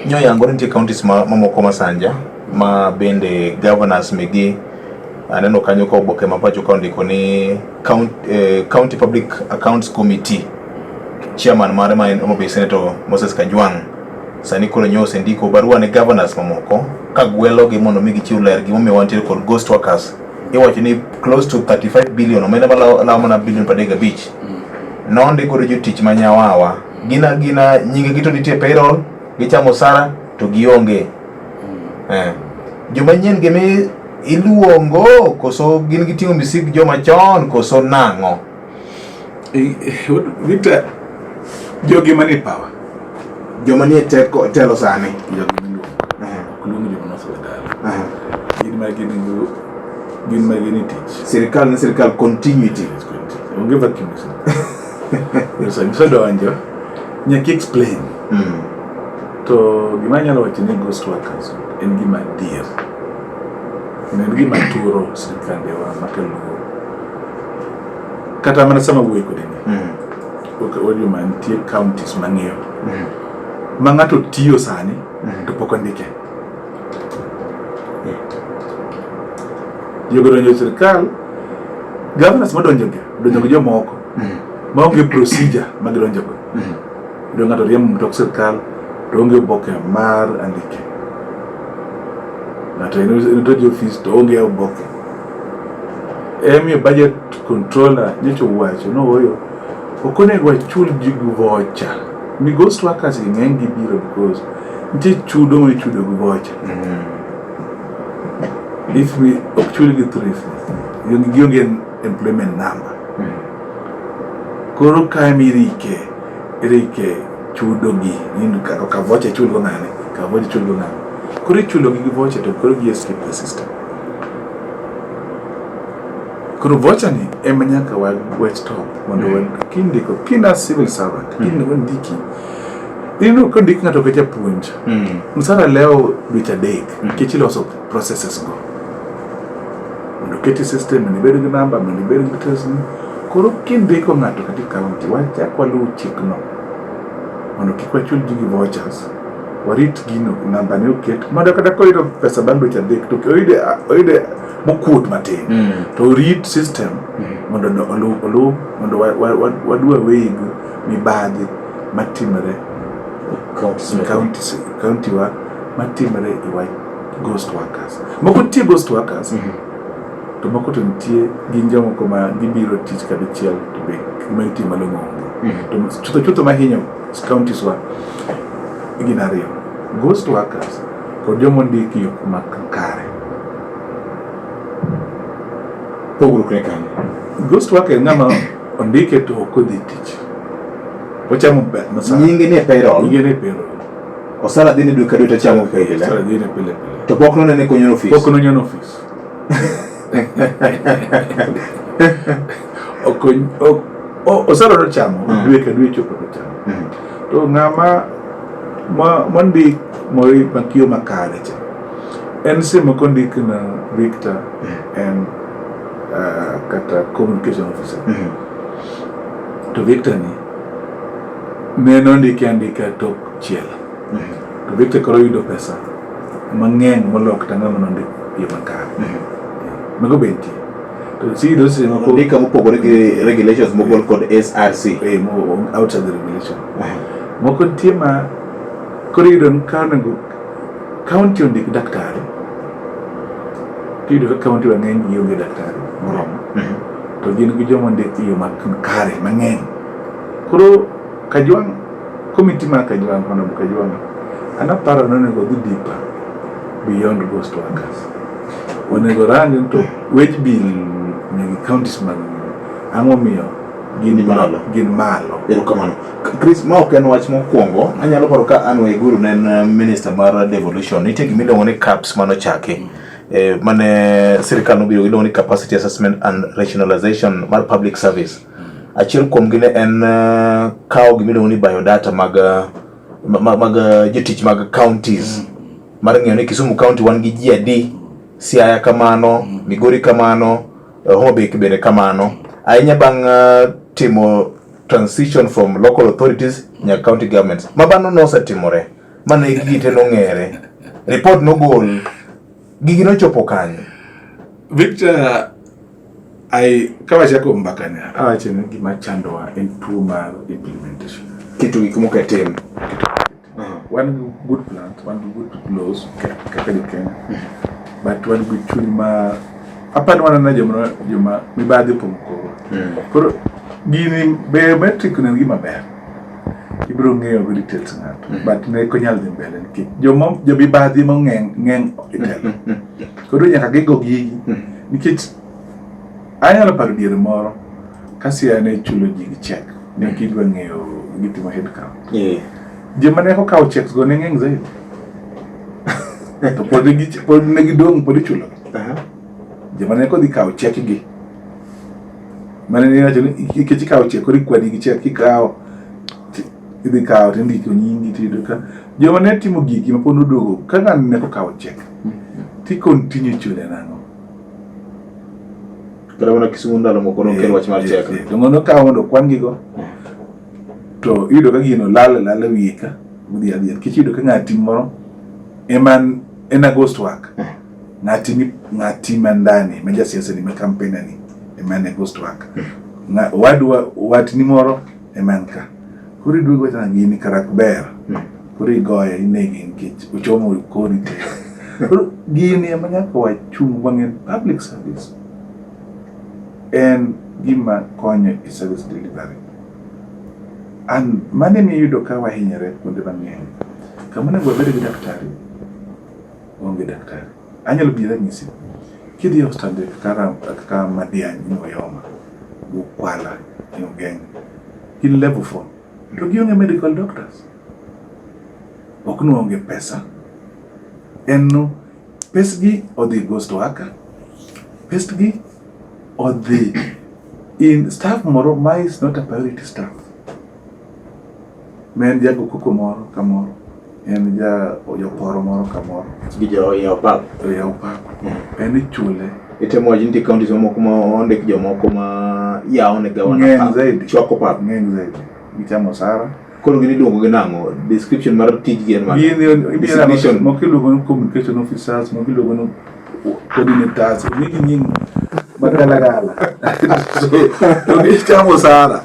Nyoyango ni nitie counties mamoko masanja ma bende governors migi aneno kanyo ka oboke ma pacho ka ondiko ni County Public Accounts Committee chairman mare ma en Homa Bay Senator Moses Kajwang' sani koro nyo osendiko barua ne governors mamoko ka gwelogi mondo mi gichiw ler gimomiyo wantiere kod ghost workers. Iwacho ni close to 35 billion omenda malawo mana billion 35 nondik godo jotich ma nyawawa gina gina nyinge gi to nitie payroll gichamo osara to gionge. Joma nyien gi mi iluongo koso gin giting'o misig joma chon koso nang'o? Victor, jogi manie power, joma nie teko telo sani, jogi miluongo ok luong joma nosedhi dala, gin ma gin e tich. Sirikal ne sirikal, continuity. Onge vacuum e sirikal. Isedonjo nyaka explain. To gima anyalo wacho ni ghost workers en gima adier, en gima turo sirikandewa makaluo. Kata mana sama wuoyo kode ni wajuma nitie counties mang'eyo ma ng'ato tiyo sani to pok ondike. Jogo donjo e sirikal, governors madonjo gi donjo gi jomoko maonge procedure ma gidonjo go. Yudo ng'ato riembo mtok sirikal to onge oboke mar andike. Ng'ato en to ofis to onge oboke. Emiyo budget controller nyocha owacho noyo ok onego wachul ji gi voucher. Ni ghost workers gi ng'eny gi biro because nitie chudo ma ichudo gi voucher. If we ok chul gi through gionge employment number. Koro ka mirike irike chudo gi in ka voucher ichul go ng'ane, ka voucher ichul go ng'ane. Koro ichulo gi gi voucher to koro gi escape the system. Koro voucher ni ema nyaka wa stop mondo kindiko kina civil servant kindiko ndiki ineno kondik ng'ato ka japuonj msara lewo dweche 3 nikech iloso processes go mondo oketi system mondo ibed gi namba mondo ibed gi details ni. Koro kindiko ng'ato kata county wachak waluw chikno mondo kik wachul ji gi vouchers, warit gino namba ne oket mondo kata koyudo pesa bang' dweche 3 to oyude oyude mokuot matin to orit system mondo oluw mondo wadwa away gi mibadhi matimore county wa matimore e wach ghost workers. Moko nitie ghost workers to moko to nitie gin jomoko ma gibiro tich kadichiel to be gima gitiyo malong'o onge. To chutho chutho mahinyo counties wa gin ariyo, ghost workers kod joma ondiki yo ma kare. Pogruok ne kanye? Ghost worker en ng'ama ondike to ok odhi tich, ochamo mosara. Nyinge ni e payroll. Nyinge ni e payroll. Osara dhi ne dwe ka dwe to chamo pile. Osara dhi ne pile pile. To pok nonene konyono ofis. Pok nonyono ofis. Osara nochamo dwe ka dwe chopo to chamo. To ng'ama mondik mori makiyo makare cha en semo kondik na Victor en kata communication officer to Victor ni ne nondike andika tok chiel to Victor koro yudo pesa mang'eny moloyo kata ng'ama nondik yo makare. Mago be nitie. To siyudo seche moko Ondika mopogore gi regulations mogol kod SRC. Outside the regulation. Moko nitie ma koro iyudo ni ka onego county ondik daktari, tiyudo ka county mang'eny gionge daktari moromo to gin gi joma ondik e yo makare mang'eny. Koro Kajwang', committee mar Kajwang', Honorable Kajwang', an aparo ni onego odhi deeper beyond ghost workers. Onego rang to wage bill negi counties mag ang'o miyo gin malo. Gin malo. Erokamano. Chris, ma ok en wach mokwongo. Anyalo paro ka Anne Waiguru ne en minister mar devolution. Nitie gima iluongo ni CAPS manochaki. Mane sirikal nobiro iluongo ni Capacity Assessment and Rationalization mar Public Service. Achiel kuom gi ne en kawo gima iluongo ni biodata mag jotich mag counties. Mar ng'eyo ni Kisumu County wan gi ji adi, Siaya kamano, Migori kamano, Homa Bay bende kamano. Ahinya bang' timo transition from local authorities nyaka county governments. Ma bano nosetimore. Mane gigi te nong'ere. Report nogol. Gigi nochopo kanye? Victor, I kawachako mbakani awacho ni gima chandowa en tuo mar implementation. Keto gik moko e tim. Wan gi good plans, wan gi good laws kaka jo Kenya. But wan gi chuny ma apani waneno joma mibadhi opong'o korwa. Koro gini biometric en gima ber. Ibiro ng'eyo go details ng'ato. But ne ok onyal dhi mbele nikech joma jomibadhi mang'eny ng'eny e telo. Koro nyaka gigo gigi nikech anyalo paro diere moro ka Siaya ne chulo ji gi cheque ne gidwa ng'eyo gitimo head count. Joma ne okawo checks go ne ng'eny zaidi. To pod ne gidong' pod ichulo gi. Joma ne kodhi kawo cheque gi mane ne wacho ni nikech ikawo cheque koro ikwani gi cheque kikawo idhi kawo to indiko nyingi tiyudo ka joma ne timo gigi ma pod noduogo ka ng'ani ne okawo cheque ti continue chule nang'o. Kata mana Kisumu ndalo moko nokel wach mar cheque. To ng'ano kawo mondo okwan gigo to iyudo ka gino lal lal e wiye ka odhi adhiya nikech iyudo ka ng'ati moro ema en a ghost work. Ng'ati mi ng'ati man ndani ma jasiasa ni ma campaigner ni ema en a ghost work. Wadwa watni moro ema en ka. Koro iduogo iwacho ni gini kara ok ber. Koro igoye inege nikech ochomo kori te. Koro gini ema nyaka wachung' wang'e public service en gima konyo e service delivery. And mano ema iyudo ka wahinyore kuonde mang'eny. Kama onego wabed gi daktari, onge daktari. Anyalo miyi ranyisi. Kidhi e osiptande kaka Madiany in Uyoma, Ukwala in Ugenya, gin level 4 to gionge medical doctors. Ok ni onge pesa. En no pesgi odhi ghost worker, pesgi odhi in staff moro ma is not a priority staff. Ma en jago koko moro kamoro, en ja joporo moro kamoro, Gi jo yawo pap. oyawo pap. En ichule Itemo wacho nitie counties mamoko ma ondik jomoko ma yawo ne gavana ng'eny pap. zaidi. Chwako pap. Ng'eny zaidi. Gichamo osara. Koro gin iluongo gi nang'o? Description mar tijgi en mane? Gin Designation. moko iluongo ni communication officers, moko iluongo ni coordinators, omigi nying magalagala. To gichamo osara.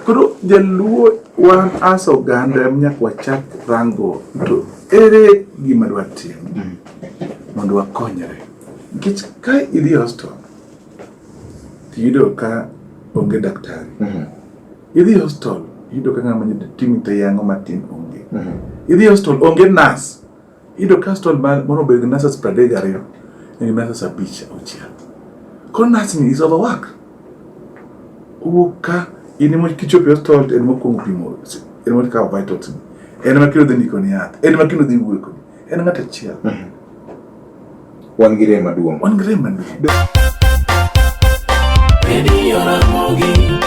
Koro jaluo wan as oganda ema nyaka wachak rango to ere gima dwa tim mondo wakonyre. Nikech ka idhi e hospital tiyudo ka onge daktari. Idhi e hospital iyudo ka ng'ama timi to yang'o matin onge. Idhi e hospital onge nurse. Iyudo ka hospital moro obedo gi nurses 32, en gi nurses 5 6. Koro nurse ni is overwork. Owuok ka in ema kichopo e hospital to en mokwongo pimo, en ema okawo vitals ni. En ema kendo dhi ndikoni yath, en ema kendo dhi wuoyo kodi. En ng'at achiel. Wan gi rem maduong'. Wan gi rem maduong'. Radio Ramogi.